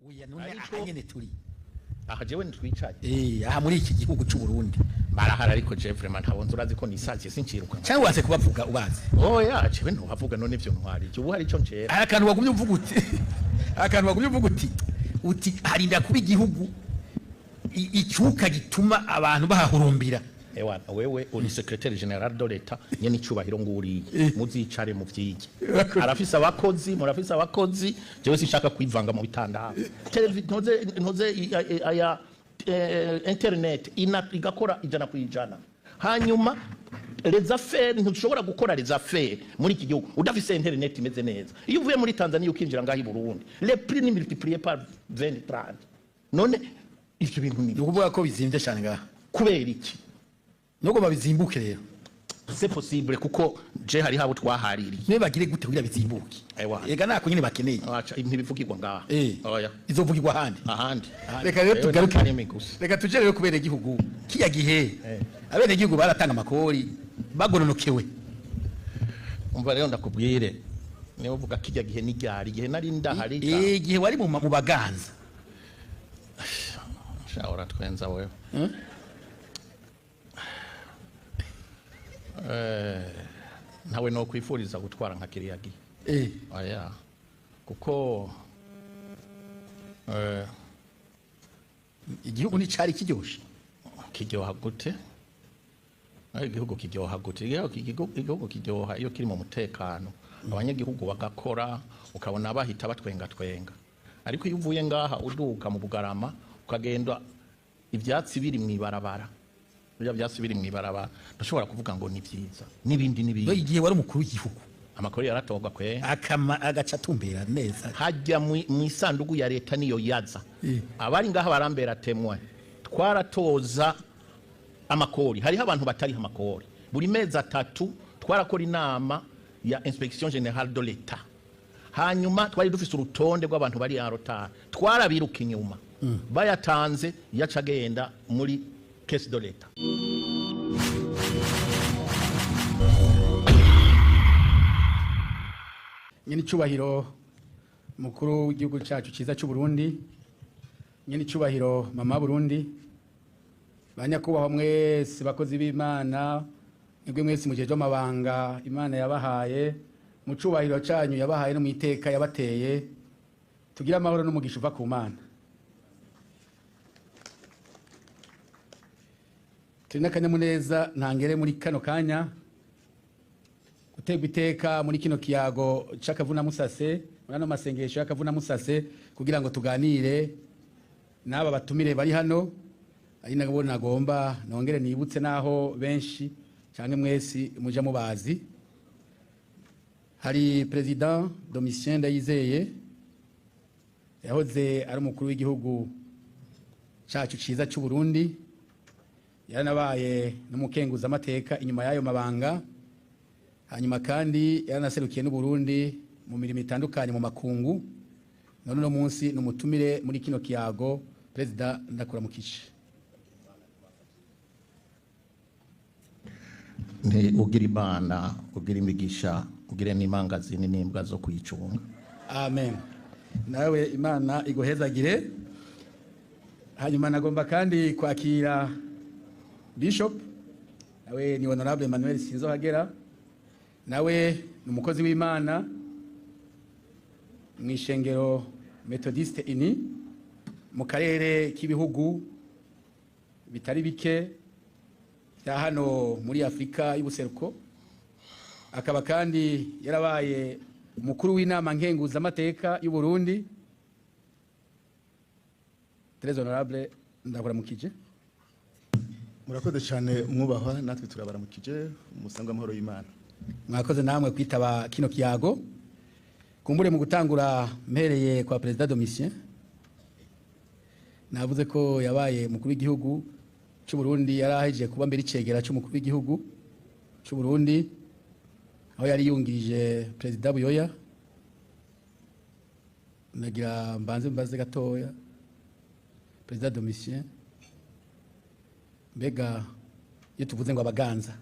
Oya, none aha nyene turi. Aha jewe ntitwicaye. Aha muri iki gihugu c'u Burundi. Barahari, ariko je vraiment ntabonze, urazi ko nisaziye, sinciruka. Cyangwa wase kubavuga ubazi? Oya, jewe ntuhavuga. None ivyo ntwari ubu hari ico ncera? Hari akantu wagumye uvuga uti, akantu wagumye uvuga uti harinda kuba igihugu icuka gituma abantu bahahurumbira. Ewa, wewe uri secrétaire général de l'État, nyene icubahiro nguriye, muzicare mu vyige. Arafise abakozi, murafise abakozi. Jewe sinshaka kwivanga mu bitanda. Ntoze aya internet ina igakora 100%. Hanyuma les affaires, ntushobora gukora les affaires muri iki gihugu udafise internet imeze neza. Iyo uvuye muri Tanzania ukinjira ngaho i Burundi, les prix ni multiplié par 20, 30. None ivyo bintu ni Ni ukuvuga ko bizimvye cyane ngaha? Kubera iki? Nuko babizimbuke rero. C'est possible, kuko je hari habo twahaririye. Niba bagire gute kugira bizimbuke? Ewa. Ega nako nyene bakeneye. Aca ntibivugirwa ngaha. Oya. Izovugirwa ahandi. Ahandi. Reka rero Jewe tugaruke. n'akarimi gusa. Reka tuje rero kubera igihugu kiya gihe abene igihugu baratanga amakori bagononokewe. Umva rero ndakubwire, niba uvuga kijya gihe n'iryari igihe nari ndahari? Igihe wari mu baganza. Sha, uratwenza wewe. Ntawe no kwifuriza gutwara nka kiriya gihe. Oya, kuko Igihugu nticari kiryoshe? Kiryoha gute? Aho igihugu kiryoha gute? Igihugu kiryoha iyo kiri mu mutekano, abanyagihugu bagakora, ukabona bahita batwenga twenga. Ariko iyo uvuye ngaha uduka mu Bugarama, ukagenda ibyatsi biri mu ibarabara, ibyo byatsi biri mu ibarabara, ndashobora kuvuga ngo ni byiza n'ibindi n'ibindi. Igihe wari umukuru w'igihugu, amakuru yaratorwa kwe. Akama agaca atumbera neza. Hajya mu isanduku ya leta niyo yaza. Abari ngaha barambera temwe. Twaratoza amakori, hariho abantu batariho amakori. Buri mezi 3 twarakora inama ya Inspection Générale de l'État. Hanyuma twari dufise urutonde rw'abantu bari en retard, twarabiruka inyuma. Bayatanze yaca agenda muri caisse de l'État. Nyene icubahiro mukuru w'igihugu cyacu cyiza cy'u Burundi, nyene icubahiro mama Burundi, banyakubahwa mwese bakozi b'Imana, mwebwe mwese mujejwe amabanga Imana yabahaye mu cubahiro cyanyu yabahaye no mu iteka yabateye, tugira amahoro n'umugisha uva ku Mana. Turi n'akanyamuneza ntangere muri kano kanya gutegwa iteka muri kino kiyago c'akavuna musase, muri ano masengesho y'akavuna musase, kugira ngo tuganire n'aba batumire bari hano. Ari nabo nagomba nongere nibutse, naho benshi canke mwesi muja mubazi. Hari President Domitien Ndayizeye, yahoze ari umukuru w'igihugu cacu ciza c'u Burundi, yaranabaye n'umukenguza amateka inyuma y'ayo mabanga. Hanyuma kandi yaranaserukiye n'u Burundi mu mirimo itandukanye mu makungu. None uno munsi ni umutumire muri kino kiyago. Perezida, ndakuramukije. Nti ugira Imana, ugira imigisha, ugire n'imangazini n'imbwa zo kuyicunga. Amen. Nawe Imana iguhezagire. Hanyuma nagomba kandi kwakira Bishop, nawe ni Honorable Emmanuel Sinzohagera, nawe ni umukozi w'Imana mu ishengero Methodiste ini mu karere k'ibihugu bitari bike bya hano muri Afurika y'ubuseruko, akaba kandi yarabaye umukuru w'inama nkenguzamateka y'u Burundi. Très honorable, ndakuramukije. Murakoze cyane mwubahwa, natwe turabaramukije, umusangwa amahoro y'Imana. Mwakoze namwe kwitaba kino kiyago. Kumbure mu gutangura mpereye kwa Perezida Domitien, navuze ko yabaye umukuru w'igihugu cy'u Burundi, yarahejeje kuba mbere icegera cy'umukuru w'igihugu cy'u Burundi, aho yari yungirije Perezida Buyoya. Nagira mbanze mbaze gatoya Perezida Domitien, mbega iyo tuvuze ngo abaganza,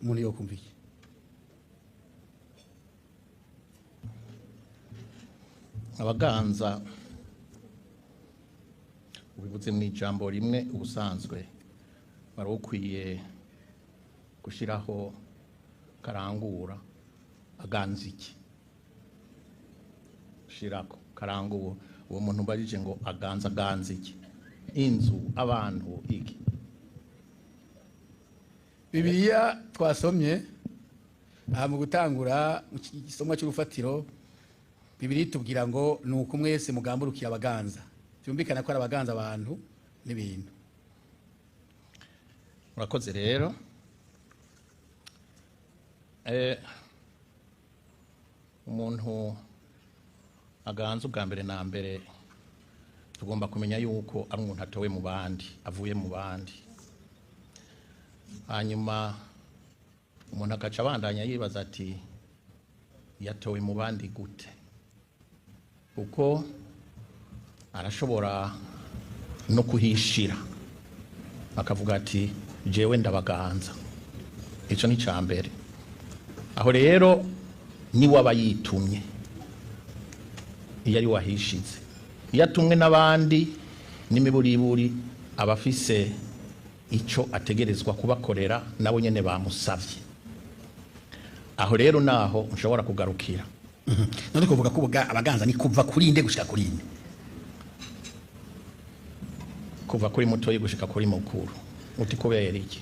umuntu yokumva iki? Abaganza, ubivuze mu ijambo rimwe, ubusanzwe wari ukwiye gushyiraho karangura aganza iki, shirako karangura. Uwo muntu ubarije ngo aganza, aganza iki? Inzu, abantu, iki? Bibiliya twasomye aha mu gutangura, mu igisomwa cy'urufatiro, Bibiliya itubwira ngo ni uko mwese mugamburukira abaganza. Byumvikana ko ari abaganza abantu n'ibintu. Murakoze. Rero umuntu aganza, ubwa mbere na mbere tugomba kumenya yuko ari umuntu atowe mu bandi, avuye mu bandi. Hanyuma umuntu agaca abandanya yibaza ati: "Yatowe mu bandi gute?" Kuko arashobora no kuhishira akavuga ati: "Jewe ndabaganza." Icyo ni icya mbere. Aho rero niwe aba yitumye iyo ari wahishize. Iyo atumwe n'abandi, n'imiburiburi aba afise icyo ategerezwa kubakorera, nabo nyene bamusavye. Aho rero naho nshobora kugarukira. None kuvuga ko abaganza ni kuva kuri inde gushika kuri inde? Kuva kuri mutoyi gushika kuri mukuru. Uti kubera iki?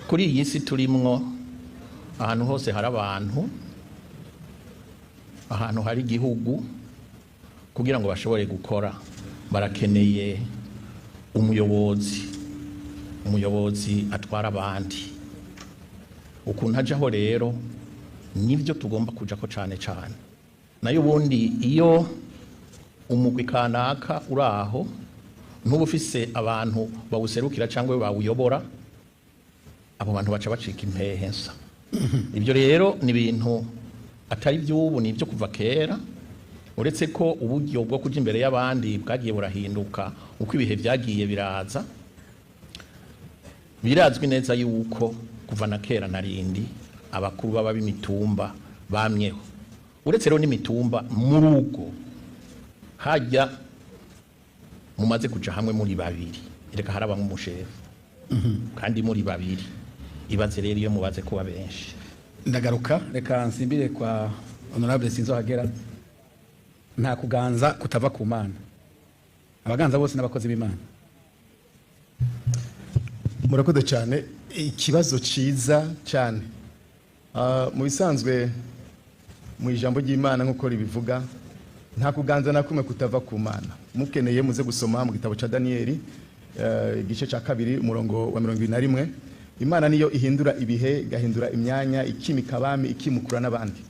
Kuri iyi si turimwo, ahantu hose hari abantu, ahantu hari igihugu, kugira ngo bashobore gukora barakeneye umuyobozi, umuyobozi atwara abandi. Ukuntu ajaho rero nibyo tugomba kujako cane cane. Nayo ubundi iyo umugwi kanaka uri aho ntuba ufise abantu bawuserukira cyangwa bawuyobora, abo bantu baca bacika impehe nsa. Ibyo rero ni ibintu atari iby'ubu, ni ibyo kuva kera, uretse ko uburyo bwo kuja imbere y'abandi bwagiye burahinduka uko ibihe byagiye biraza. Birazwi neza yuko kuva na kera narindi abakuru baba b'imitumba bamyeho. Uretse rero n'imitumba, mu rugo hajya mumaze kuja hamwe muri babiri, reka harabamwe umushefu kandi muri babiri. Ibaze rero iyo mubaze kuba benshi. Ndagaruka, reka nsimbire kwa honorable Sinzohagera. Nta kuganza kutava ku Mana. Abaganza bose n'abakozi b'Imana? Murakoze cyane, ikibazo cyiza cyane. Mu bisanzwe mu ijambo ry'Imana nk'uko ribivuga, nta kuganza na kumwe kutava ku Mana. Mukeneye muze gusoma mu gitabo cya Daniyeli, igice cya 2, umurongo wa 71. Imana niyo ihindura ibihe, igahindura imyanya, ikimika abami, ikimukura n'abandi.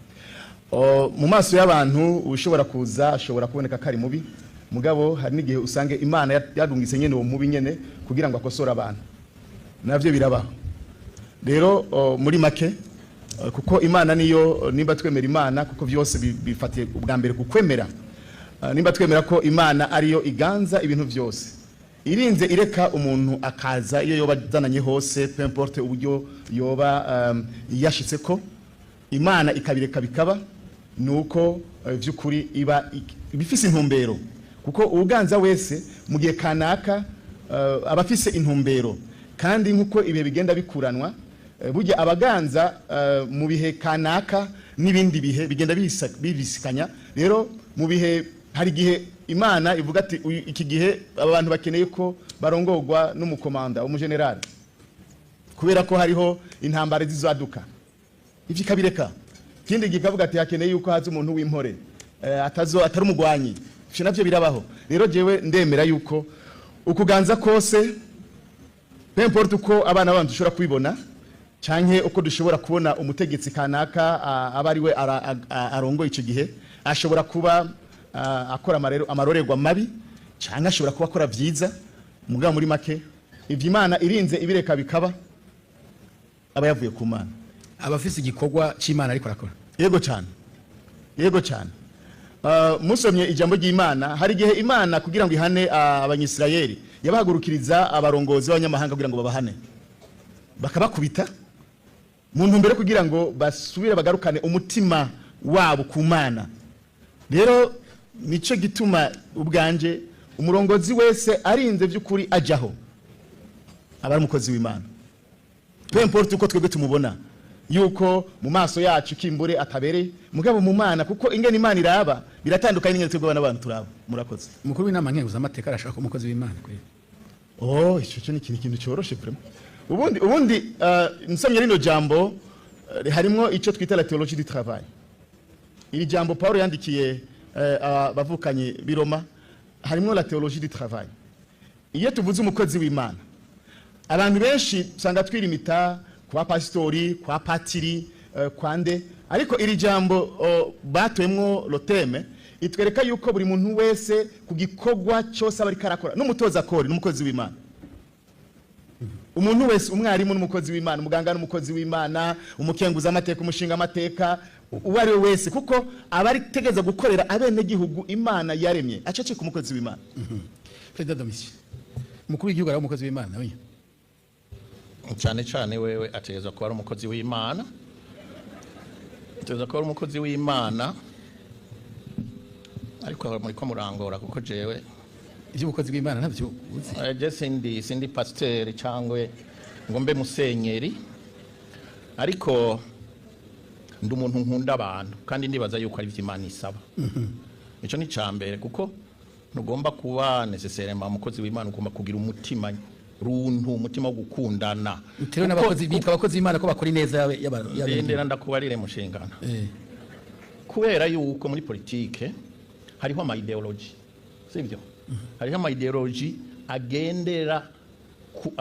Mu maso y'abantu ushobora kuza ashobora kuboneka ko ari mubi, mugabo hari n'igihe usanga Imana yarungitse nyene uwo mubi nyene kugira ngo akosore abantu. Navyo birabaho. Rero muri make, kuko Imana niyo, nimba twemera Imana, kuko byose bifatiye ubwa mbere ku kwemera, nimba twemera ko Imana ariyo iganza ibintu byose, irinze ireka umuntu akaza iyo yoba azananye hose, peu importe uburyo yoba yashitse ko Imana ikabireka bikaba, nuko vy'ukuri iba ibifise intumbero, kuko uganza wese mu gihe kanaka aba afise intumbero. Kandi nkuko ibihe bigenda bikuranwa, burya abaganza mu bihe kanaka n'ibindi bihe bigenda bibisikanya. Rero mu bihe, hari igihe Imana ivuga ati: "Iki gihe aba bantu bakeneye ko barongorwa n'umukomanda, umugenerali, kubera ko hariho intambara zizaduka." Ivyo ikabireka. Ikindi gihe ikavuga ati: "Hakeneye yuko haza umuntu w'impore, atazo atari umugwanyi." Ivyo navyo birabaho. Rero jewe ndemera yuko ukuganza kose, peu importe uko abana bantu dushobora kubibona canke uko dushobora kubona umutegetsi kanaka aba ari we arongoye ico gihe, ashobora kuba akora amarorerwa mabi canke ashobora kuba akora vyiza, mugabo muri make ivyo Imana irinze ibireka bikaba, aba yavuye ku Mana. Abafise igikorwa c'Imana ariko arakora. Yego cyane, yego cyane. Musomye ijambo ry'Imana, hari igihe Imana kugira ngo ihane Abanyisirayeli yabahagurukiriza abarongozi b'abanyamahanga kugira ngo babahane, bakabakubita mu ntumbero yo kugira ngo basubire bagarukane umutima wabo ku Mana. Rero nico gituma ubwanje umurongozi wese arinze by'ukuri ajaho aba ari umukozi w'Imana, peu importe uko twebwe tumubona yuko mu maso yacu kimbure atabereye, mugabo mu Mana, kuko ingene Imana iraba biratandukanye n'ingene twebwe abana bantu turaba. Murakoze. Umukuru w'inama nkenguzamateka arashaka ko umukozi w'Imana kweli? Oh, ico cyo ni ikintu cyoroshe vraiment. Ubundi nsomye rino jambo, harimwo ico twita la théologie du travail. Iri jambo Paul yandikiye abavukanyi b'i Roma, harimwo la théologie du travail. Iyo tuvuze umukozi w'Imana, abantu benshi usanga twirimita kwa pastori, kwa patiri, kwa nde, ariko iri jambo batoyemwo le thème itwereka yuko buri muntu wese ku gikorwa cyose aba ariko arakora, n'umutoza kori n'umukozi w'Imana, umuntu wese, umwarimu n'umukozi w'Imana, umuganga n'umukozi w'Imana, umukenguza amateka, umushinga amateka, uwo ari we wese, kuko aba ari tegeza gukorera abenegihugu Imana yaremye, aceceka umukozi w'Imana. Perezida Domitien, umukuru w'igihugu ari umukozi w'Imana we? Cyane cyane wewe ategerezwa kuba ari umukozi w'Imana, ategerezwa kuba ari umukozi w'Imana, ariko muriko murangora kuko jewe iby'ubukozi bw'Imana ntabyo uzi. Je sindi pasiteri cyangwa ngo mbe musenyeri, ariko ndi umuntu nkunda abantu, kandi ndibaza yuko ari byo Imana isaba. Icyo ni icya mbere, kuko ntugomba kuba nécessairement umukozi w'Imana, ugomba kugira umutima runtu, umutima wo gukundana. Utewe n'abakozi bitwa abakozi b'Imana ko bakora ineza y'abenegihugu. Ndendera ndakubarire mushingana. Kubera yuko muri politike hariho ama idéologie, sibyo? Hariho ama idéologie agendera ku,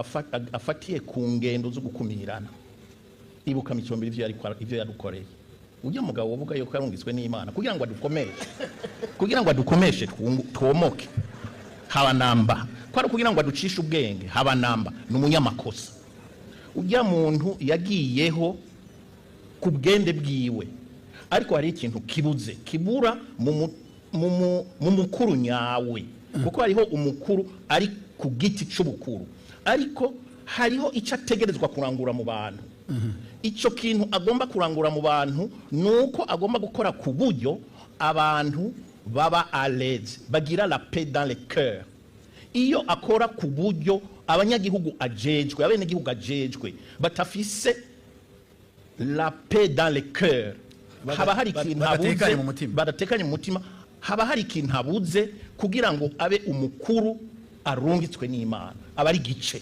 afatiye ku ngendo zo gukumirana. Ibuka Micombero, ivyo yariko ivyo yadukoreye, ujya mugabo uvuga yuko yarungitswe n'Imana kugira ngo adukomeshe, kugira ngo adukomeshe twomoke, haba namba ko ari kugira ngo aducishe ubwenge, haba namba. Ni umunyamakosa ujya muntu, yagiyeho ku bwende bwiwe, ariko hari ikintu kibuze, kibura mu mukuru nyawe, kuko hariho umukuru ari ku giti c'ubukuru, ariko hariho icyo ategerezwa kurangura mu bantu. Icyo kintu agomba kurangura mu bantu ni uko agomba gukora ku buryo abantu baba à l'aise, bagira la paix dans le cœur. Iyo akora ku buryo abanyagihugu ajejwe, abenegihugu ajejwe batafise la paix dans le cœur, haba hari ikintu badatekanye abuze. Mu mutima. Badatekanye mu mutima, haba hari ikintu abuze kugira ngo abe umukuru arungitswe n'Imana, aba ari igice,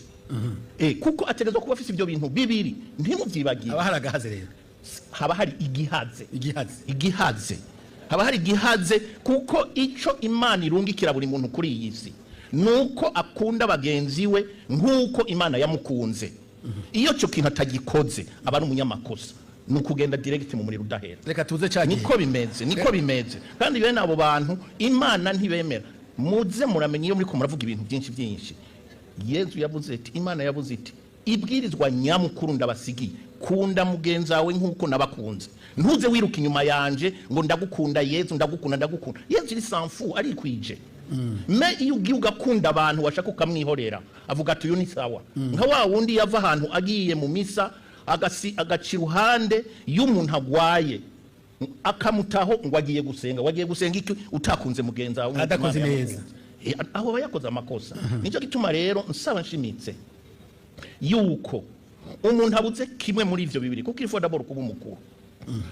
kuko ategerezwa kuba afise ibyo bintu bibiri, ntimuvyibagire. Haba hari agahaze rero. Haba hari igihaze. Igihaze. Igihaze, haba hari igihaze, kuko ico Imana irungikira buri muntu kuri iyi si nuko akunda bagenzi we nk'uko Imana yamukunze. Iyo cyo kintu atagikoze aba ari umunyamakosa, ni ukugenda direct mu muriro udahera. Reka tuze cya gihe. Niko bimeze, niko bimeze. Kandi bene abo bantu Imana ntibemera. Muze muramenya iyo muriko muravuga ibintu byinshi byinshi. Yezu yavuze ati, Imana yavuze iti: "Ibwirizwa nyamukuru ndabasigiye, kunda mugenzi wawe nk'uko nabakunze." Ntuze wiruka inyuma yanje ngo ndagukunda Yezu, ndagukunda, ndagukunda Yezu. Il s'en fout, arikwije. Mais iyo ugiye ugakunda abantu, washaka ukamwihorera, avuga ati: "Uyu ni sawa." Nka wa wundi yava ahantu agiye mu misa, agasi agaca iruhande y'umuntu agwaye, akamutaho ngo agiye gusenga. Wagiye gusenga iki utakunze mugenzi wawe nk'uko Adakoze Imana neza. yamukunze? Aho aba yakoze amakosa. Nicyo gituma rero nsaba nshimitse yuko umuntu abuze kimwe muri ivyo bibiri, kuko il faut d'abord kuba umukuru,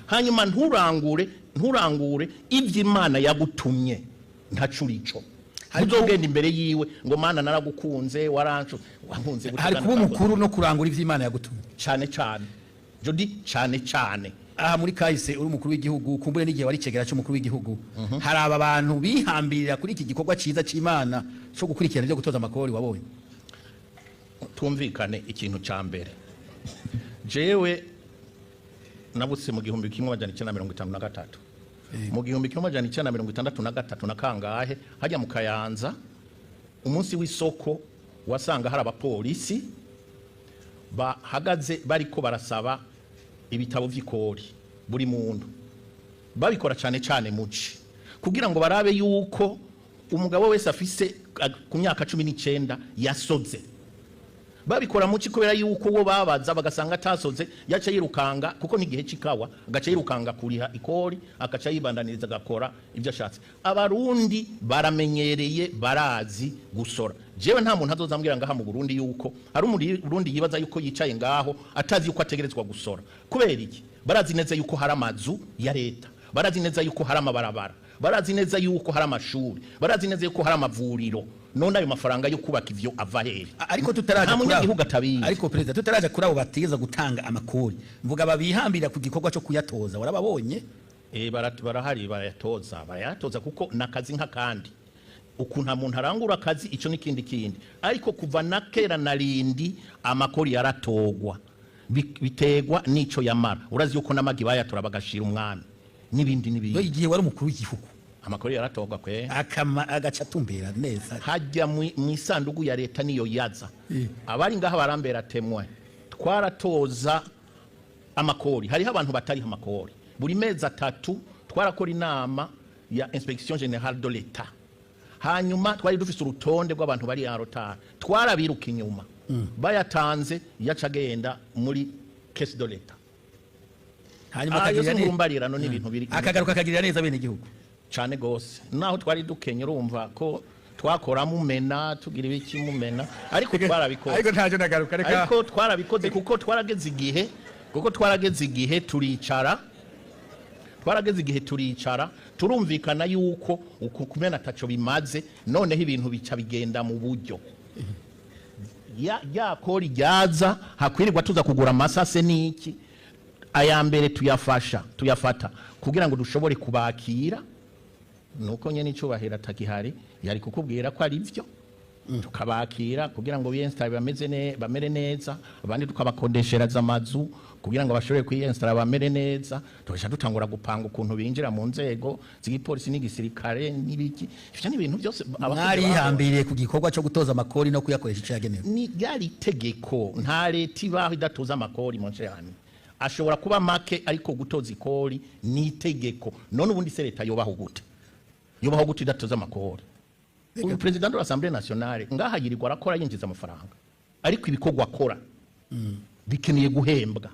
hanyuma nturangure ivyo Imana yagutumye, ntaco urico. Ntuzogenda imbere yiwe ngo: "Mana, naragukunze, warancu wankunze gute?" Hari Kandi kuba utakoze. umukuru no kurangura ivyo Imana yagutumye. Cyane cyane jodi, cyane cyane. Aha muri kahise uri umukuru w'igihugu, kumbure n'igihe wari icegera cy'umukuru w'igihugu, hari aba bantu bihambirira kuri iki gikorwa cyiza cy'Imana cyo gukurikirana ibyo gutoza amakori wabonye? Tumvikane ikintu cya mbere: jewe nabutse mu 1953. Mu 1963 na kangahe, hajya mu Kayanza, umunsi w'isoko wasanga hari abapolisi bahagaze bariko barasaba ibitabo vy'ikori buri muntu. Babikora cyane cyane muci kugira ngo barabe yuko umugabo wese afise ku myaka 19 yasoze. Babikora muci kubera yuko uwo babaza bagasanga atasoze yaca yirukanga, kuko n'igihe c'ikawa agaca yirukanga kuriha ikori, agaca yibandaniriza agakora ibyo ashatse. Abarundi baramenyereye, barazi gusora. Jewe nta muntu azozambwira ngaha mu Burundi yuko hari Umurundi yibaza yuko yicaye ngaho atazi yuko ategerezwa gusora. Kubera iki? Barazi neza yuko hari amazu ya leta, barazi neza yuko hari amabarabara, barazi neza yuko hari amashuri, barazi neza yuko hari amavuriro. None ayo mafaranga yo kubaka ivyo ava hehe? Ariko tutaraja Nta kuri abo- munyagihugu atabizi. Ariko perezida, tutaraja kuri abo bategeza gutanga amakori, mvuga babihambira ku gikorwa cyo kuyatoza, warababonye? Barahari barayatoza kuko nakazi nk'akandi. Ukuntu umuntu arangura akazi ico n'ikindi kindi, ariko kuva na kera na rindi amakori yaratogwa. Bitegwa n'ico yamara. Urazi yuko n'amagi bayatora bagashira umwami n'ibindi n'ibindi. Igihe wari umukuru w'igihugu amakori yaratogwa kwe, akama agaca atumbera neza hajya mu isandugu ya leta niyo yaza. Abari ngaha barambera temwe, twaratoza amakori. Hariho abantu batariho amakori. Buri mezi 3 twarakora inama ya inspection générale de l'État, hanyuma twari dufise urutonde rw'abantu bari en retard, twarabiruka inyuma. Bayatanze yaca agenda muri caisse de l'État. Hanyuma Ayo akagirira neza, singurumbarirano n'ibintu biri akagaruka akagirira neza bene igihugu. Cane gose, naho twari dukenye. Urumva ko twakora mumena, tugira ibiki mumena, ariko twarabikoze. Ariko ntacyo, ndagaruka, reka. Ariko twarabikoze kuko twarageze igihe turicara, twarageze igihe turicara turumvikana yuko uku kumena ataco bimaze. Noneho ibintu bica bigenda mu buryo ya kori ryaza, hakwirirwa tuza kugura amasase n'iki. Aya mbere tuyafasha, tuyafata kugira ngo dushobore kubakira. Nuko nyene icubahiro atakihari, yari kukubwira ko ari byo. Tukabakira kugira ngo biyinstalle, bameze ne bamere neza, abandi tukabakodeshereza amazu kugira ngo bashobore kwiyinstalla bamere neza. Tugaca dutangura gupanga ukuntu binjira mu nzego z'igipolisi n'igisirikare n'ibiki. Ivyo ni ibintu byose abakozi Mwarihambiriye ku gikorwa cyo gutoza amakori no kuyakoresha icyo yagenewe. Ni ryari itegeko. Nta leta ibaho idatoza amakori mu nshani. Ashobora kuba make, ariko gutoza ikori ni itegeko. None ubundi se leta yobaho gute? Yobaho gute idatoza amakori? Uyu président de l'Assemblée nationale ngaha yirirwa arakora, yinjiza amafaranga, ariko ibikorwa akora bikeneye guhembwa.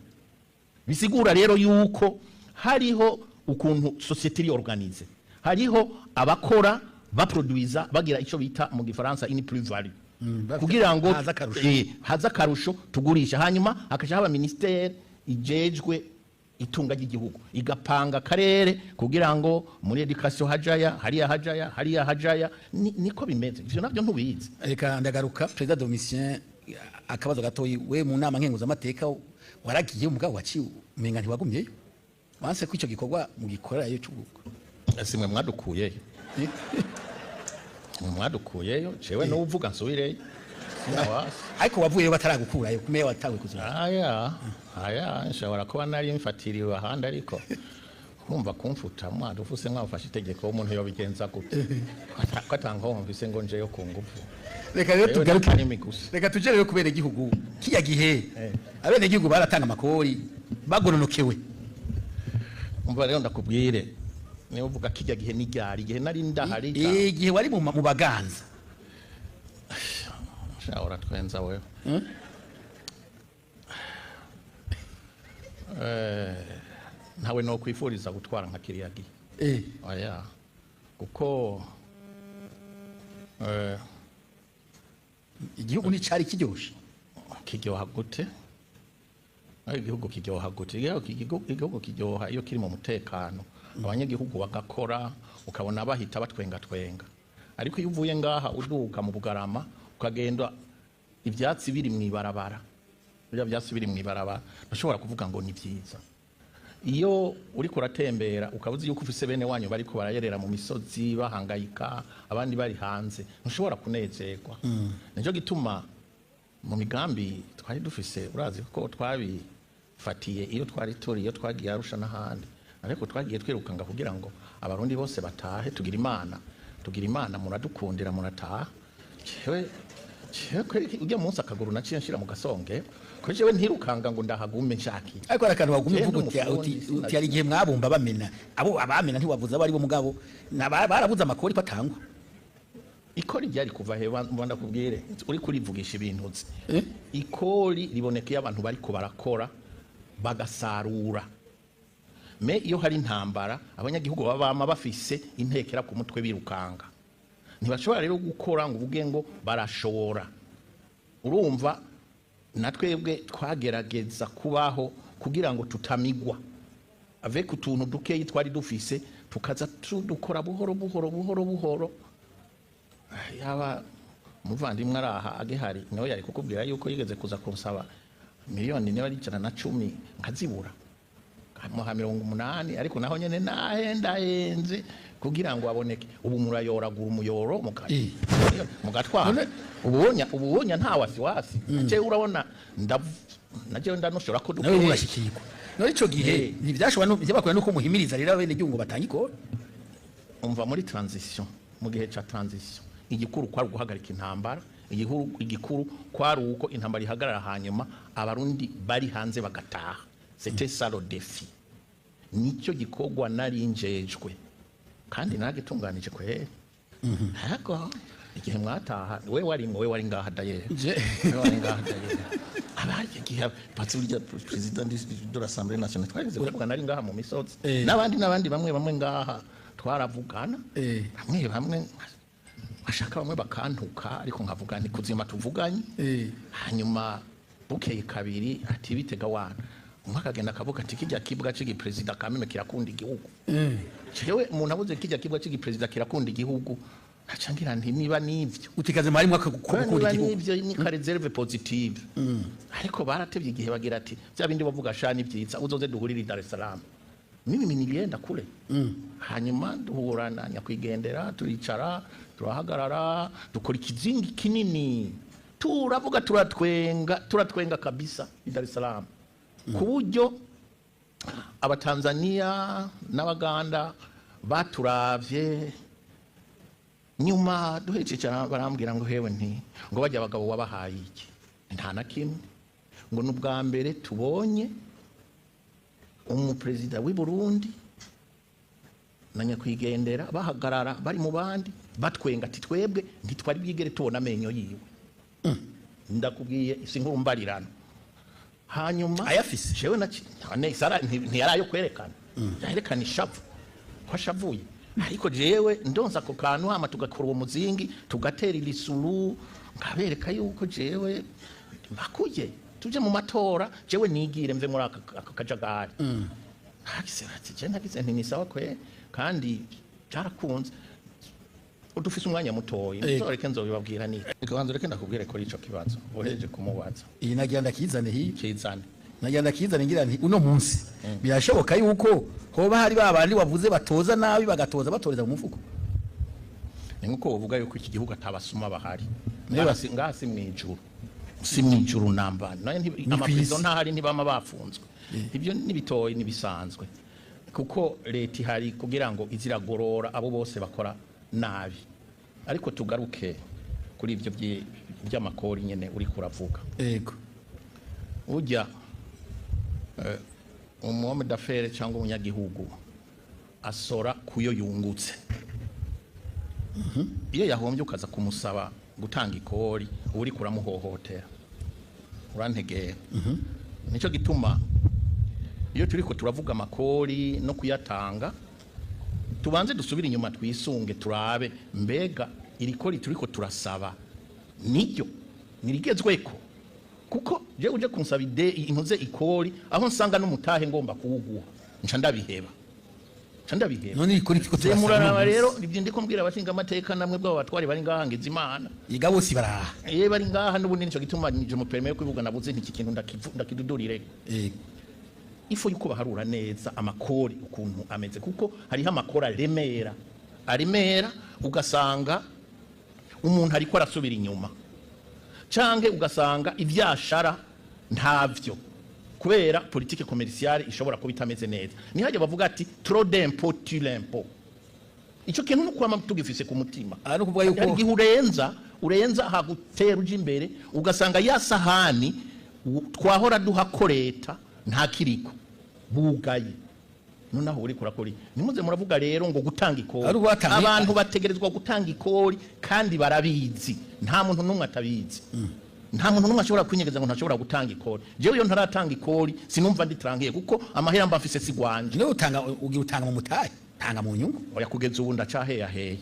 Bisigura rero yuko hariho ukuntu société iri organisée, hariho abakora, baproduiza, bagira icyo bita mu gifaransa une plus-value, kugira ngo haza akarusho. Haza akarusho tugurisha. Hanyuma hakaja haba ministère ijejwe itunga ry'igihugu, igapanga akarere kugira ngo muri éducation hajaya hariya, hajaya hariya, hajaya. Niko bimeze. Ivyo navyo ntubizi. Reka ndagaruka, perezida Domitien, akabazo gatoyi. We mu nama nkenguzamateka waragiye, umugabo waciye umenga ntiwagumyeyo, wanse ko icyo gikorwa mugikorerayo cy'ubwo. Simwe mwadukuyeyo? Mwe mwadukuyeyo, jewe n'uvuga nsubireyo, sinawasi. Ariko wavuyeyo bataragukurayo, kumeya watawe kuzura. Aya nshobora kuba nari mfatiriwe ahandi, ariko kumva kumfuta mwadufuse, mwafashe itegeko, umuntu yobigenza gute ko atangaho mvise ngo njeyo ku ngufu? Reka rero Jewe tugaruke n'akarimi gusa. Reka tuje rero kubera igihugu kiya gihe abene igihugu baratanga amakori bagononokewe. Umva rero ndakubwire, niba uvuga kijya gihe n'iryari? Igihe nari ndahari? Igihe wari mu baganza. Sha, uratwenza wewe. Ntawe no kwifuriza gutwara nka kiriya gihe. Oya, kuko Igihugu nticari kiryoshe? Kiryoha gute? Aho igihugu kiryoha gute? Igihugu kiryoha iyo kiri mu mutekano, abanyagihugu bagakora, ukabona bahita batwenga twenga. Ariko iyo uvuye ngaha uduka mu Bugarama, ukagenda ibyatsi biri mu ibarabara, biriya byatsi biri mu ibarabara, ntushobora kuvuga ngo ni byiza. Iyo uriko uratembera ukaba uzi yuko ufise bene wanyu bariko barayerera mu misozi bahangayika, abandi bari hanze, ntushobora kunezerwa. Nicyo gituma mu migambi twari dufise, urazi ko twabifatiye iyo twari turi, iyo twagiye Arusha n'ahandi, ariko twagiye twirukanga kugira ngo Abarundi bose batahe. Tugira Imana, tugira Imana, muradukundira murataha. Jewe kweri ujya munsi akaguru naciye nshira mu gasonge, ko jewe ntirukanga ngo ndahagume nshakiye. Ariko hari akantu wagumye Jewe uvuga uti n'umufundi, uti hari igihe mwabumba bamena, abo abamena ntiwavuze abo ari bo, mugabo barabuze amakori ko atangwa. Ikori ryari kuva he? Ndakubwire, uri kurivugisha ibintu uzi. Ikori riboneka iyo abantu bariko barakora bagasarura. Mais iyo hari intambara, abanyagihugu baba bama bafise intekera ku mutwe, birukanga, ntibashobora rero gukora ngo uvuge ngo barashobora. Urumva, na twebwe twagerageza kubaho kugira ngo tutamigwa avec utuntu dukeyi twari dufise, tukaza tudukora buhoro buhoro buhoro buhoro. Yaba umuvandimwe ari aha agihari, nawe yari kukubwira yuko yigeze kuza kunsaba miliyoni niba ari 110, nkazibura, nkamuha 80, ariko naho nyene nahendahenze kugira ngo aboneke. Ubu murayoragura umuyoro mugatwara. Ububonya nta wasiwasi. Jewe urabona najewe ndanoshora ko Nawe dukeyi. Urashikirwa none ico gihe? Ntivyashobora ntivyabakora nuko muhimiriza rero abene gihugu ngo batange ikori? Umva, muri transition, mu gihe ca transition, igikuru kwari guhagarika intambara. Igikuru kwari uko intambara ihagarara, hanyuma Abarundi bari hanze bagataha. C'était ça le défi. Nicyo gikorwa nari njejwe kandi naragitunganije kweri. Ariko igihe mwataha, we wari we wari ngaha d'ailleurs. We wari ngaha d'ailleurs. Abari igihe patsi urya président de l'Assemblée nationale, twageze kuvuga, nari ngaha mu misozi n'abandi n'abandi, bamwe bamwe ngaha twaravugana. Bamwe bamwe bashaka, bamwe bakantuka, ariko nkavuga nti kuzima tuvuganye. Hanyuma bukeye kabiri ati bitega wana, umwe akagenda akavuga ati kijya kibwa c'igiperezida kameme kirakunda igihugu. Jewe umuntu abuze kijya kibwa c'igiperezida kirakunda igihugu, nkaca ngira nti niba nivyo, Utikaze mwari mwaka gukunda niba igihugu. Nivyo ni ka réserve positive. Ariko baratevye igihe bagira ati bya bindi bavuga sha ni byiza, uzoze duhurire i Dar es Salaam. Mimi nilienda kule, hanyuma duhura na nyakwigendera, turicara, turahagarara, dukora ikizingi kinini, turavuga, turatwenga, turatwenga kabisa i Dar es Salaam, ku buryo Abatanzania n'Abaganda baturavye. Nyuma duhejeje barambwira ngo hewe, nti ngo bajya abagabo wabahaye iki? Nta na kimwe. Ngo ni ubwa mbere tubonye umuperezida w'i Burundi na nyakwigendera bahagarara bari mu bandi batwenga, ati twebwe ntitwari bwigere tubona amenyo yiwe. Ndakubwiye, si nkuru mbarirano. Hanyuma Ayafise? Jewe nane sara ntiyari ayo kwerekana, yerekana ishavu ko ashavuye. Ariko jewe ndonsa ako kantu, hama tugakora uwo muzingi, tugatera irisuru, nkabereka yuko jewe bakuye tuje mu matora, jewe nigire mve muri aka kajagari. Hagize ati je nagize nti ni sawa kwe, kandi byarakunze. Udufise umwanya mutoyi, nzoreke nzobibabwira. Ni banza reke ndakubwire kuri ico kibazo uhejeje kumubaza. Iyi nagira ndakizane hiyo. Kizane. Nagira ndakizane, ngira nti uno munsi birashoboka yuko hoba hari ba bandi wavuze batoza nabi, bagatoza batoreza mu mufuko? Ni nkuko wovuga yuko iki gihugu atabasuma bahari. Ngaha si mwijuru, si mwijuru namba nayo. Ni Amaprizo kw'isi. ntahari, ntibama bafunzwe. Ibyo nibitoyi, nibisanzwe, kuko leta ihari kugira ngo iziragorora abo bose bakora nabi. Ariko tugaruke kuri ibyo by'amakori nyene uri kuravuga. Ujya umu homme d'affaires cyangwa umunyagihugu asora kuyo yungutse. Iyo yahombye ukaza kumusaba gutanga ikori, uba uriko uramuhohotera, urantegera. Nicyo gituma iyo turiko turavuga amakori no kuyatanga, tubanze dusubire inyuma, twisunge, turabe mbega iri kori turiko turasaba niryo nirigezweko. Kuko je uje kunsaba ide intuze ikori aho nsanga n'umutahe ngomba kuwuguha, nca ndabiheba, nca ndabiheba. None ikori turiko turasaba Muraraba uno munsi. rero, ibyo ndiko mbwira abashinga amateka namwe bwabo batwari bari ngaha, ngize Imana. Yiga bose baraha. Iyo bari ngaha n'ubundi, nico gituma je mu permet kwivuga, nabuze nti iki kintu ndakidudurire. Il faut yuko baharura neza amakori ukuntu ameze, kuko hariho amakori aremera, aremera, ugasanga umuntu ariko arasubira inyuma, canke ugasanga ivyashara ntavyo kubera politique commerciale ishobora kuba itameze neza. Nihajya bavuga ati trop d'impôt tue l'impôt. Ico kintu nukwama tugifise ku mutima. Aha ni ukuvuga yuko Hari igihe urenza hagutera uja imbere, ugasanga ya sahani twahora duha ko leta nta kiriko bugaye. Noneho uri kurakora iki? Nimuze muravuga rero ngo gutanga ikori. Ari uwatanga- Abantu bategerezwa gutanga ikori kandi barabizi, nta muntu n'umwe atabizi. Nta muntu n'umwe ashobora kwinyegeza ngo ntashobora gutanga ikori. Jewe iyo ntaratanga ikori sinumva nditrangiye, kuko amahera mba mfise si gwanje. Niwe utanga, ugira utanga mu mutahe, tanga mu nyungu. Oya, kugeza ubu ndacaheyaheye.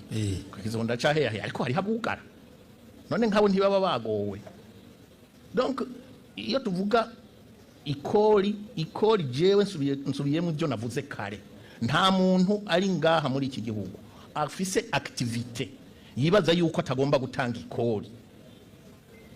Kugeza ubu ndacaheyaheye, ariko hariho abugara. None nkabo ntibaba bagowe? Donc iyo tuvuga ikori, ikori, jewe nsubiyemo ibyo navuze kare: nta muntu ari ngaha muri iki gihugu afise activité yibaza yuko atagomba gutanga ikori.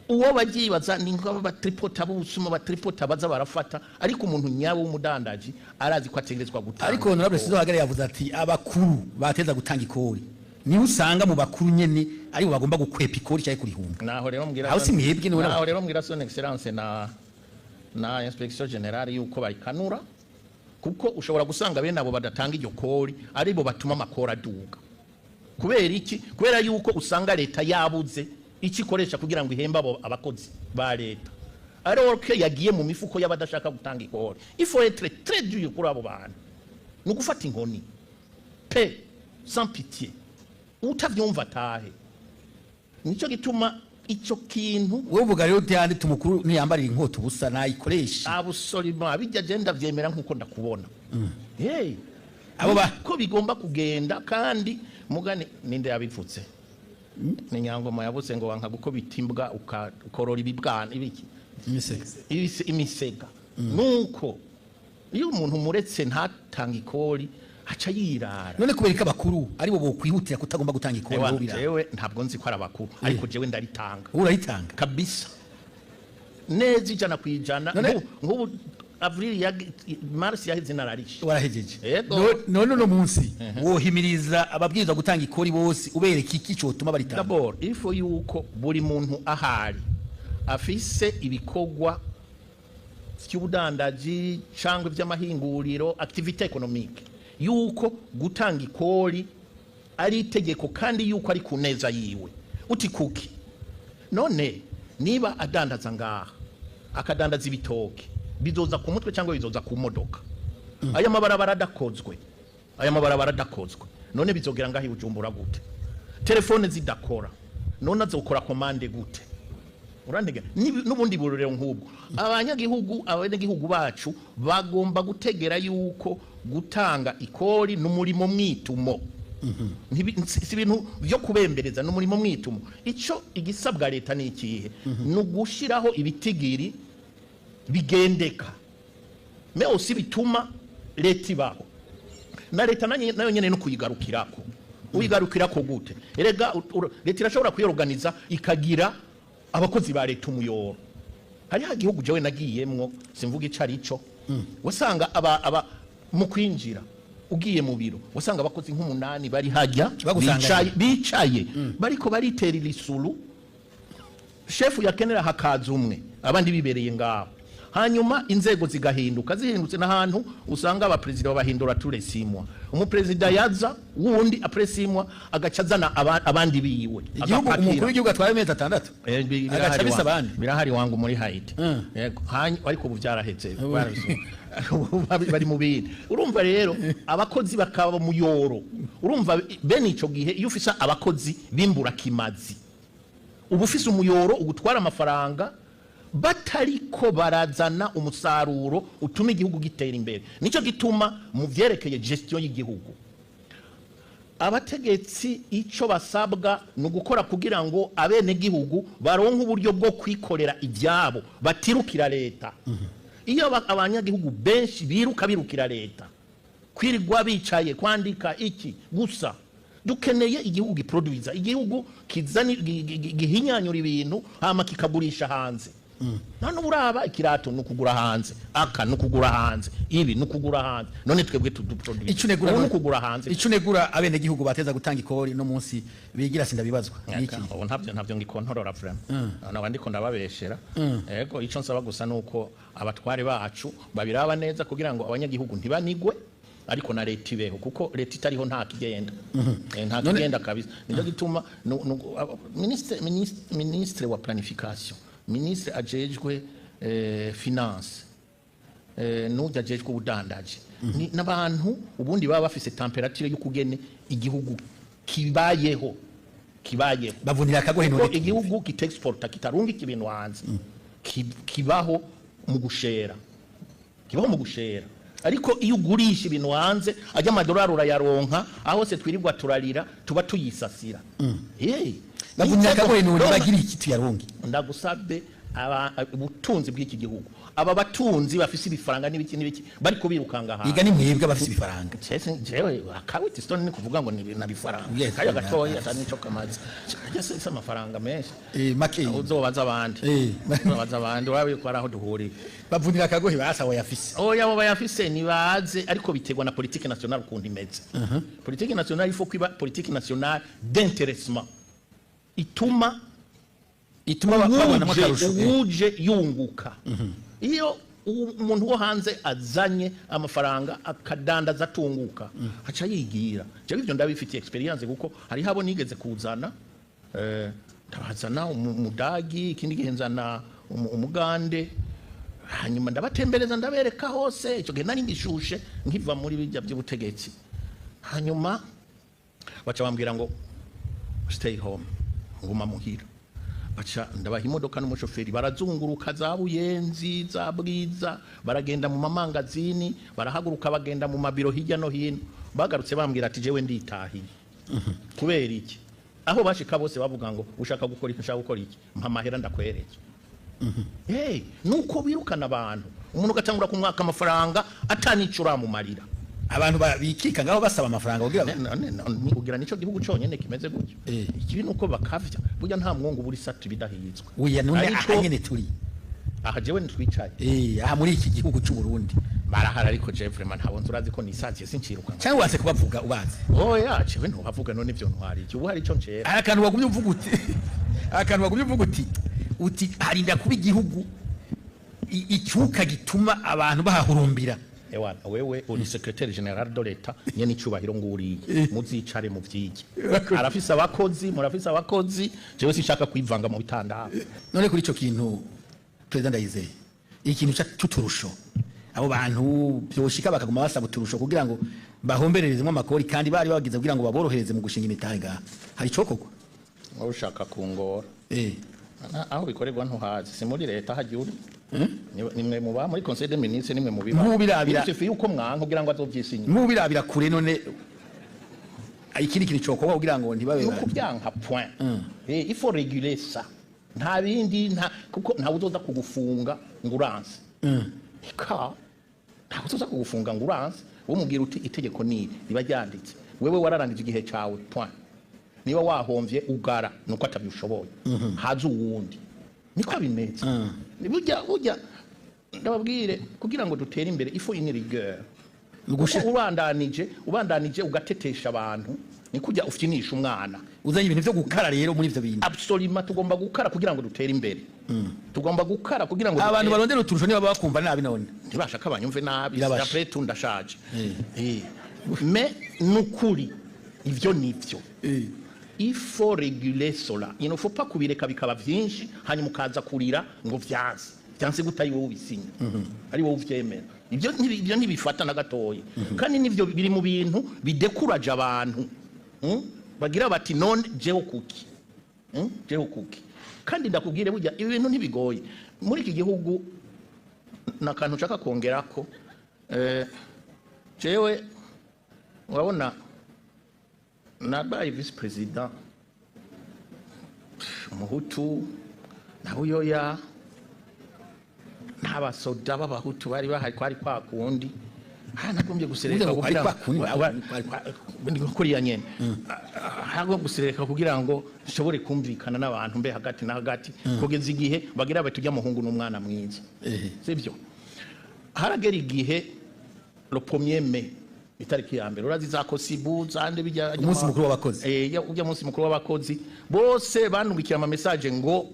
Uwo bagibaza ni nk'aba batripota b'ubusuma, batripota baza barafata, ariko umuntu nyawe w'umudandaji arazi ko ategerezwa gutanga Ariko honorable ikori. Sizohagere yavuze ati abakuru bateza gutanga ikori, niho usanga mu bakuru nyene aribo bagomba gukwepa ikori cyangwa kurihunga. Naho rero mbwira Aho si mwebwe niwe. Naho rero mbwira son excellence na inspection générale yuko bayikanura, kuko ushobora gusanga bene abo badatanga iryo kori aribo batuma amakori aduga. Kubera iki? Kubera yuko usanga leta yabuze icyo ikoresha kugira ngo ihembe abo abakozi ba leta, alors que yagiye mu mifuko y'abadashaka gutanga ikori. Il faut être très dur kuri abo bantu, ni ugufata inkoni pe, sans pitié. Utavyumva atahe. Nicyo gituma icyo kintu. Wowe uvuga rero uti yanditse umukuru ntiyambarira inkota ubusa, nayikoresha. Absolument, bijya je ndavyemera nkuko ndakubona, hey. Abo Ko bigomba kugenda. Kandi mugani ninde yabivutse? Ni Nyangoma yavuze ngo wanka gukubita imbwa ukorora ibibwana ibiki? Imisega. Imisega. Nuko iyo umuntu muretse ntatanga ikori, aca yirara. None kubera ko abakuru aribo bokwihutira kutagomba gutanga ikori, Ewa, bo birara? Jewe ntabwo nzi ko ari abakuru, ariko jewe ndaritanga. Wowe urayitanga? Kabisa, neza, 100%. Nk'ubu avril ya mars yaheze nararishe. Warahejeje? Yego. None uno munsi wohimiriza ababwirizwa gutanga ikori bose, ubereka iki cotuma baritanga? D'abord, il faut yuko buri muntu ahari afise ibikorwa vy'ubudandaji cyangwa ivy'amahinguriro, activité économique, yuko gutanga ikori ari itegeko kandi yuko ari ku neza yiwe. Uti kuki? None niba adandaza ngaha, akadandaza ibitoke, bizoza ku mutwe cyangwa bizoza ku modoka? Aya mabarabara adakozwe, aya mabarabara adakozwe, none bizogera ngaho i Bujumbura gute? Telefone zidakora, none azokora commande gute? Urantega? N'ubundi burorero nk'ubwo, abanyagihugu, abanyagihugu bacu bagomba gutegera yuko gutanga ikori n'umurimo mwitumo. Si ibintu byo kubembereza, n'umurimo mwitumo. Ico igisabwa leta ni ikihe? Ni ugushiraho ibitigiri bigendeka, mais aussi bituma leta ibaho. Na leta nayo nyene no kuyigarukirako. Uyigarukirako gute? Erega leta irashobora kwiyorganiza, ikagira abakozi ba leta umuyoro. Hariho igihugu jewe nagiyemwo, simvuga ico ari cyo, wasanga aba mu kwinjira ugiye mu biro, wasanga abakozi nk'umunani bari hajya. Bagusanganye. Bicaye bariko bariterera isuru. Shefu yakenera hakaza umwe, abandi bibereye ngaho. Hanyuma inzego zigahinduka, zihindutse n'ahantu usanga abaperezida babahindura tous les 6 mois. Umuperezida yaza wundi, après 6 mois agaca azana abandi biwe. Igihugu Agapakira. Umukuru w'igihugu atwaye amezi 6 agaca Birahari abisa abandi. Birahari wangu muri Haiti. Yego, ariko ubu byarahetse. Ubu bari mu bindi. Urumva rero abakozi bakaba muyoro. Urumva bene ico gihe, iyo ufise abakozi bimbura kimazi, uba ufise umuyoro ugutwara amafaranga batariko barazana umusaruro utuma igihugu gitera imbere. Nico gituma mu vyerekeye gestion y'igihugu, abategetsi ico basabwa ni ugukora kugira ngo abenegihugu baronke uburyo bwo kwikorera ibyabo, batirukira leta. Iyo abanyagihugu benshi biruka birukira leta, kwirirwa bicaye kwandika iki gusa. Dukeneye igihugu giproduiza, igihugu kizana gihinyanyura ibintu, hama kikagurisha hanze. None uraba ikirato ni ukugura hanze, aka ni ukugura hanze, ibi ni ukugura hanze. None twebwe tuduproduiza? Ico unegura Ubu ni ukugura hanze. Ico unegura abenegihugu bateza gutanga ikori no munsi bigira sindabibazwa ni iki? Ubu ntabyo ngikontorora vraiment, naba ndiko ndababeshera. Yego, ico nsaba gusa nuko abatware bacu babiraba neza kugira ngo abanyagihugu ntibanigwe, ariko na leta ibeho, kuko leta itariho nta kigenda. Nta kigenda kabisa. Nicyo gituma ministre wa planification, ministre ajejwe finance, n'ujya ajejwe ubudandaji. Ni n'abantu ubundi baba bafise température y'ukugene igihugu kibayeho kibayeho. Bavunira akagohe. Kuko None igihugu kitexporta, kitarungika ibintu hanze, kibaho mu gushera, kibaho mu gushera. Ariko iyo ugurisha ibintu hanze, ajya amadolari urayaronka. Aho se twirirwa turarira, tuba tuyisasira. Hey, bavunira akagohe none Donc, bagira iki tuyaronke? Ndagusabye, ubutunzi bw'iki gihugu, aba batunzi bafise ibifaranga n'ibiki n'ibiki, bariko birukanga hanze. Iga ni mwebwe abafise ibifaranga. Jewe akawiti stone ni kuvuga ngo ni na bifaranga. Yes, kaya gatoya yes. atari nico kamaze. Ajya se amafaranga menshi. Make. Uzobaza abandi. Uzobaza abandi, urabe ko ari aho duhuriye. Bavunira akagohe basa wayafise. Oya, abo bayafise nibaze, ariko biterwa na politique nationale ukuntu imeze. Politique nationale, il faut kwiba politique nationale d'intéressement ituma ituma babonamo akarusho. Uwuje yunguka. Iyo umuntu wo hanze azanye amafaranga akadandaza atunguka, aca yigira. Jewe ivyo ndabifitiye expérience, kuko hariho abo nigeze kuzana, ndabazana umudagi, ikindi gihe nzana umugande, hanyuma ndabatembereza, ndabereka hose. Icyo gihe nari ngishushe nkiva muri bijya by'ubutegetsi. Hanyuma baca bambwira ngo "Stay home", nguma muhira. Baca ndabaha imodoka n'umushoferi, barazunguruka za Buyenzi, za Bwiza, baragenda mu mamangazini, barahaguruka bagenda mu mabiro hirya no hino. Bagarutse bambwira ati "Jewe nditahiye." Kubera iki? Aho bashika bose bavuga ngo "Ushaka gukora iki? Ushaka gukora iki? Mpa amahera ndakwereke." Hey, nuko birukana abantu, umuntu ugatangura kumwaka amafaranga atanico uramumarira. Abantu bikika ngaho basaba amafaranga kugira Ugira nico gihugu conyene kimeze gutyo. Ikibi nuko bakavya. Burya nta mwungu buri satu bidahizwe. Oya, none Ariko aha nyene turi. Aha jewe ntitwicaye. Aha muri iki gihugu cy'u Burundi. Barahari, ariko jewe vraiment ntabwo nzi, urazi ko nisaziye, sinciruka. Cyangwa wase kubavuga ubazi? Oya, jewe ntuhavuga. None ivyo ntwari iki? Ubu hari ico ncera? Hari akantu wagumye uvuga uti, hari akantu wagumye uvuga uti harinda kuba igihugu icyuka gituma abantu bahahurumbira. Ewana, wewe uri secrétaire général de l'État, nyene icubahiro nguriye, muzicare mu vyige. Arafise abakozi, murafise abakozi. Jewe sinshaka kwivanga mu bitandaro. None kuri ico kintu, Perezida Ndayizeye, ikintu c'uturusho, abo bantu byoshika bakaguma basaba uturusho kugira ngo bahombererezemo amakori, kandi bari bagize kugira ngo baborohereze mu gushinga imitahe ngaha, hari icokorwa? Wowe ushaka kungora. Aho bikorerwa ntuhazi, si muri leta hajya uri. Nimwe muba muri conseil des ministres, nimwe mubiba. Nk'ubirabira- Il suffit yuko mwanka kugira ngo azovyisinye. Nk'ubirabira kure, none ikindi kintu cokorwa kugira ngo ntibabe Nuko byanka, point. Il faut réguler ça, nta bindi, nta kuko ntawe uzoza kugufunga ngo uranse. Eka, ntawe uzoza kugufunga ngo uranse. Wowe umubwira uti "Itegeko ni iri, riba ryanditse, wewe wararangije igihe cawe, point. Niba wahomvye ugara, nuko atabyushoboye, haza uwundi." Niko bimeze. Burya burya ndababwire, kugira ngo dutere imbere, il faut une rigueur. Kuko ubandanije ugatetesha abantu, ni kujya ufyinisha umwana. Uzanye ibintu vyo gukara rero muri ivyo bintu. Absolument, tugomba gukara kugira ngo dutere imbere, tugomba gukara kugira ngo Abantu barondera uturusho niba bakumva nabi none. Ntibashaka banyumve nabi. Birabasha. Après tout ndashaje. Mais nukuri ivyo nivyo, il faut réguler cela. Il ne faut pas kubireka bikaba vyinshi, hanyuma ukaza kurira ngo vyanse. Vyanse gute ari wowe ubisinya, ari wowe uvyemera? Ivyo ntibifata na gatoya, kandi nivyo biri mu bintu bidekuraje abantu. Bagira bati "None jewe kuki? Jewe kuki?" Kandi ndakubwire, burya ibi bintu ntibigoye muri iki gihugu. Nakantu nshaka kongerako, jewe urabona nabaye vice-président umuhutu na Buyoya, n'abasoda b'abahutu bari bahari, kwari kwa kundi. Nagombye gusereka Uvuze ngo kwari kugira kwa kundi, kuriya nyene hago gusereka kugira ngo nshobore kumvikana n'abantu mbe hagati na hagati, kugeza igihe bagira bati "Ujya muhungu n'umwana mwiza." Sibyo? Haragera igihe le 1er mai, itariki ya mbere, urazi za COSYBU zande bijya. Umunsi mukuru w'abakozi. Ujya munsi mukuru w'abakozi, bose banungikiye ama message ngo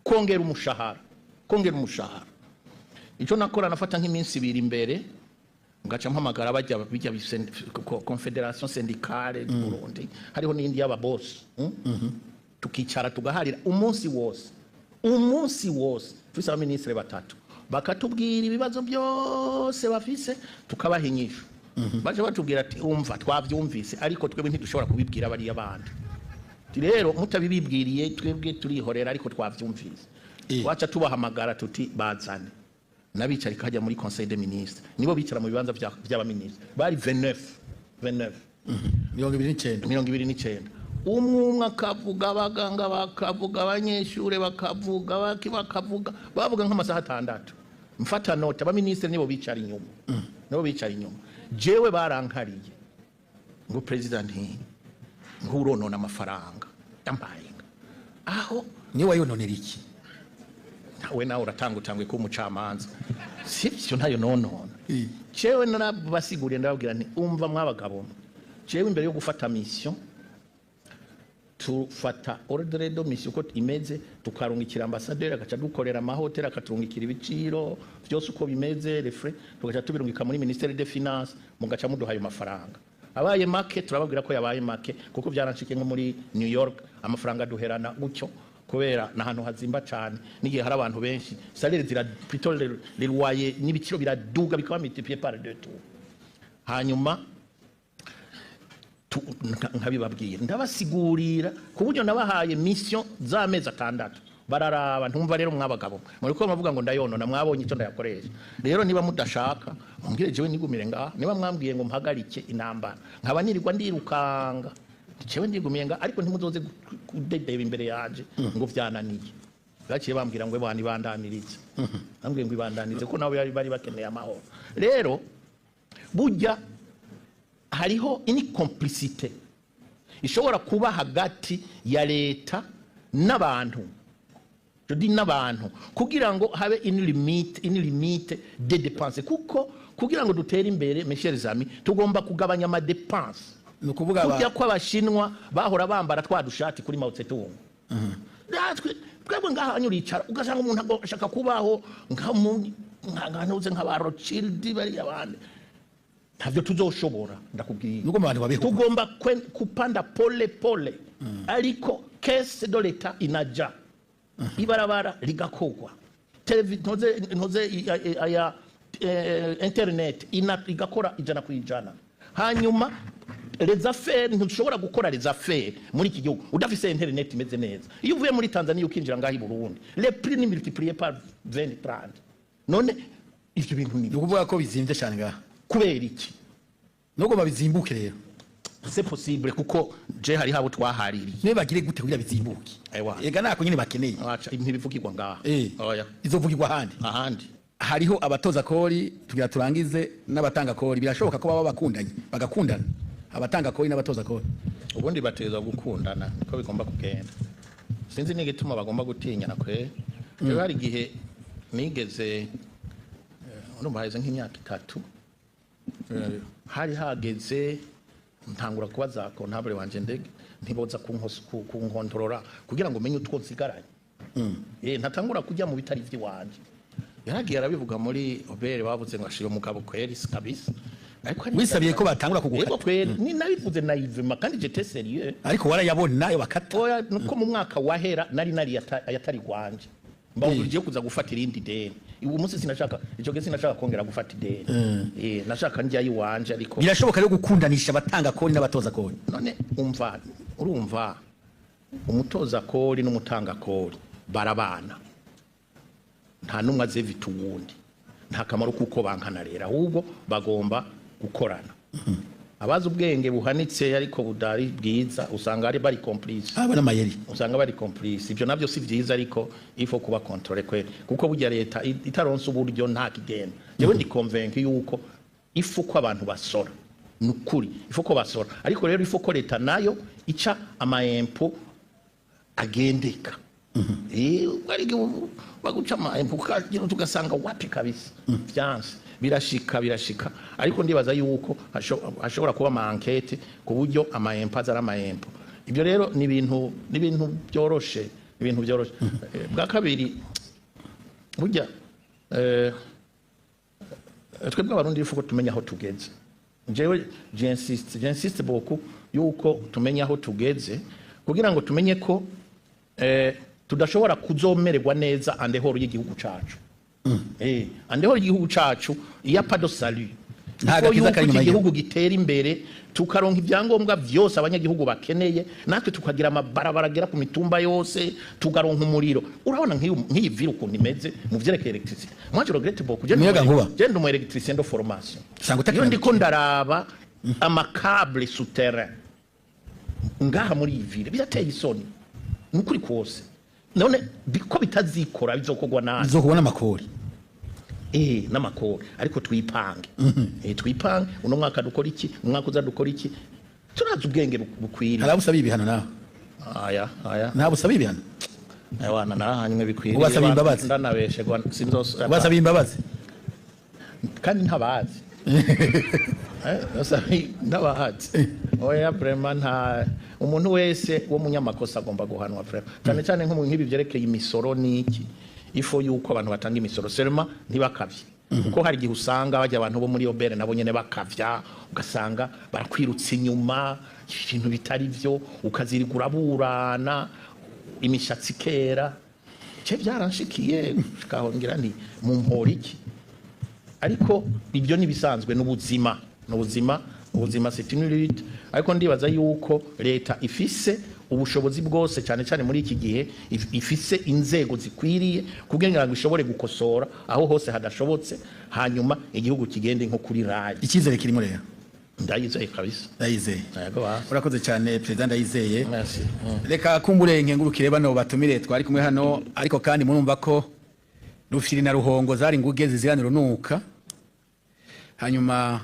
kongera umushahara, kongera umushahara. Icyo nakora, nafata nk'iminsi 2 imbere, ngaca mpamagara bajya bijya confédération syndicale du Burundi, hariho n'indi y'ababosi, Tukicara tugaharira umunsi wose, umunsi wose, tufise abaminisitiri batatu. Bakatubwira ibibazo byose bafise, tukabaha inyishu. Baje batubwira ati: "Umva, twavyumvise, ariko twebwe ntidushobora kubibwira bariya bandi." Ati: "Rero mutabibibwiriye, twebwe turihorera, ariko twavyumvise." Waca tubahamagara tuti: "Bazane." Nabicarika hajya muri conseil des ministres, nibo bicara mu bibanza vy'abaministres. Bari 29, 29. 29. 29. Umwe umwe akavuga, abaganga bakavuga, abanyeshure bakavuga, baki bakavuga, bavuga nk'amasaha 6. Mfata note. Abaminisitiri nibo bicara inyuma, nibo bicara inyuma. Jewe barankariye ngo: "President, ngo uronona amafaranga." Yambaye inka aho. Niwe wayononera iki? Nawe nawe uratanga, utangwe kuba umucamanza, sibyo? Ntayo nonona. Jewe narabasiguriye, ndababwira nti: "Umva mwabagabo mwe, jewe imbere yo gufata mission, tufata ordre de mission uko imeze, tukarungikira ambassadeur, agaca dukorera amahoteli, akaturungikira ibiciro byose uko bimeze, les frais, tugaca tubirungika muri ministère des finances, mugaca muduha ayo mafaranga. Abaye make, turababwira ko yabaye make." Kuko byaranshikiye nko muri New York, amafaranga duherana gutyo, kubera n'ahantu hazimba cyane, n'igihe hari abantu benshi, salaire zira, plutôt les loyers n'ibiciro biraduga, bikaba multiplié par deux tout. Hanyuma nkabibabwira, ndabasigurira ku buryo nabahaye mission z'amezi 6, bararaba. Ntumva rero mwabagabo, muri ko bavuga ngo ndayonona, mwabonye icyo ndayakoresha. Rero niba mudashaka, mumbwire, jewe nigumire ngaha. Niba mwambwiye ngo mpagarike intambara, nkaba nirirwa ndirukanga, jewe ndigumiye ngaha, ariko ntimuzoze kudedeba imbere yanje ngo vyananiye. Baciye bambwira ngo bana ibandanirize, bambwiye ngo ibandanirize, ko nabo bari bakeneye amahoro. Rero burya hariho une complicité ishobora kuba hagati ya leta n'abantu, je dis n'abantu, kugira ngo habe une limite de dépenses, kuko kugira ngo dutere imbere, mes chers amis, tugomba kugabanya ama dépenses. Ni ukuvuga Kurya kw'Abashinwa bahora bambara twa dushati kuri Mao Zedong, natwe twebwe ngaha hanyura uricara ugasanga umuntu ashaka kubaho nka nka nka ba Rothschild, bariya bandi. Ntabyo tuzoshobora, ndakubwiye. Nuko mu bantu babeho. Tugomba kupanda pole pole, ariko caisse de l'État inaja, ibarabara rigakogwa, ntoze aya internet igakora 100%. Hanyuma les affaires, ntushobora gukora les affaires muri iki gihugu udafise internet imeze neza. Iyo uvuye muri Tanzania ukinjira ngaho i Burundi, les prix ni multiplié par 20, 30. None ivyo bintu ni Ni ukuvuga ko bizimvye cyane ngaha? Kubera iki? Nuko babizimbuke rero. C'est possible, kuko je hari habo twahaririye. Niba bagire gute kugira bizimbuke? Ewa. Ega nako nyine bakeneye. Aca ntibivugirwa ngaha. Oya. Izovugirwa ahandi. Ahandi. Hariho abatoza kori, tugira turangize, n'abatanga kori. Birashoboka ko baba bakundanye, bagakundana, abatanga kori n'abatoza kori? Ubundi bateza gukundana, niko bigomba kugenda. Sinzi n'igituma bagomba gutinyana kwe. Rero hari igihe nigeze, urumva haheze nk'imyaka 3, hari hageze ntangura kubaza comptable wanje ndege ntiboza kunkontorora kugira ngo menye utwo nsigaranye, ntatangura kujya mu bitari vy'iwanje. Yaragiye arabivuga muri obere, bavuze ngo ashira umugabo kweri kabisa, ariko Wisabiye ko batangura kugukata? Yego kweri, ni nabivuze naïvement kandi j'étais sérieux. Ariko warayabona ayo bakata? Oya, nuko mu mwaka wahera nari ayatari gwanje, mbawugiye kuza gufata irindi deni. Ubu munsi sinashaka, ico gihe sinashaka kongera gufata ideni, nashaka njya iwanje, ariko Birashoboka rero gukundanisha abatanga kori n'abatoza kori? None umva, urumva umutoza kori n'umutanga kori barabana, nta numwe azevita uwundi. Nta kamaro kuko bankana rero, ahubwo bagomba gukorana. Abazi ubwenge buhanitse ariko budari bwiza, usanga ari bari complice. Aba n'amayeri. Usanga bari complice, ibyo nabyo si byiza, ariko il faut kuba contrôler kwe, kuko burya leta itaronse uburyo nta kigenda. Jewe ndi convaincu yuko il faut ko abantu basora, nukuri il faut ko basora, ariko rero il faut ko leta nayo ica ama impôts agendeka. Ariko baguca ama impôts ukagira tugasanga wapi kabisa, vyanse. Birashika, birashika, ariko ndibaza yuko hashobora kuba ama enquêtes ku buryo ama impôts aza ari ama impôts. Ibyo rero ni ibintu byoroshe, ibintu byoroshe. Bwa kabiri, burya twebwe Abarundi il faut ko tumenya aho tugeze. Jewe j'insiste beaucoup yuko tumenya aho tugeze, kugira ngo tumenye ko tudashobora kuzomererwa neza en dehors y'igihugu cacu. Andeho igihugu cacu il y a pas de salut. Nta Ifo gakiza yuko kari iki inyuma gihugu gitera imbere, tukaronka ibyangombwa vyose abanyagihugu bakeneye, natwe tukagira amabarabara agera ku mitumba yose, tukaronka umuriro. Urabona nk'iyi ville ukuntu imeze mu vyerekeye électricité. Moi, je regrette beaucoup. Umuyaga nkuba. Je ndi umu électricien de formation. Usanga utakira. Iyo ndiko ndaraba ama câbles souterrains ngaha muri iyi ville, birateye isoni, ni ukuri kose. None ko bitazikora, bizokorwa nabi? Uzokubona amakori. N'amakori, ariko twipange. Twipange, uno mwaka dukora iki, umwaka uza dukora iki, turazi ubwenge bukwiriye. Hari abo usaba ibihano nawe? Aya, aya. Ntabwo usaba ibihano? Wana narahanywe bikwiriye. Ubasaba imbabazi? Ndanabeshegwa, sinzos Ubasaba imbabazi? Kandi ntabazi. Ntabazi, oya, vraiment nta. Umuntu wese wo munyamakosa agomba guhanwa, vraiment, cyane cyane nko mu nk'ibi byerekeye imisoro n'iki. Il faut yuko abantu batanga imisoro, seulement ntibakavye, kuko hari igihe usanga bajya abantu bo muri OBR nabo nyene bakavya, ugasanga barakwirutsa inyuma ibintu bitari byo, ukazirigura uraburana imishatsi ikera. Ce byaranshikiye, kahongira nti mumpora iki? Ariko ibyo nibisanzwe, n'ubuzima, n'ubuzima, ubuzima c'est une lutte. Ariko ndibaza yuko leta ifise ubushobozi bwose, cyane cyane muri iki gihe ifise inzego zikwiriye kugira ngo ishobore gukosora aho hose hadashobotse, hanyuma igihugu kigende nko kuri rail. Icyizere kirimo rero? Ndayizeye kabisa. Ndayizeye. Yego ba. Urakoze cyane, Perezida Ndayizeye. Merci. Reka kumbure nkengurukire bano batumire twari kumwe hano, ariko kandi murumva ko Rufyiri na Ruhongo zari nguge zizirana urunuka, hanyuma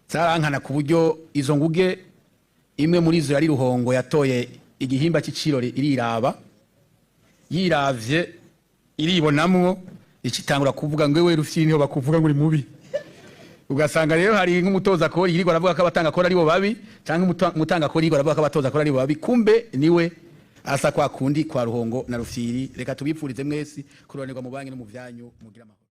zarankana ku buryo izo nguge, imwe muri izo yari Ruhongo, yatoye igihimba cy'icirori iriraba, yiravye iribonamwo, icitangura kuvuga ngo: "Ewe Rufyiri, niho bakuvuga ngo uri mubi." Ugasanga rero hari nk'umutoza kori yirirwa aravuga ko abatanga kori aribo babi, cyangwa umutanga kori yirirwa aravuga ko abatoza kori aribo babi, kumbe niwe asa kwa kundi kwa Ruhongo na Rufyiri. Reka tubipfurize mwese kuroranirwa mu banki no mu vyanyu, mugira amahoro.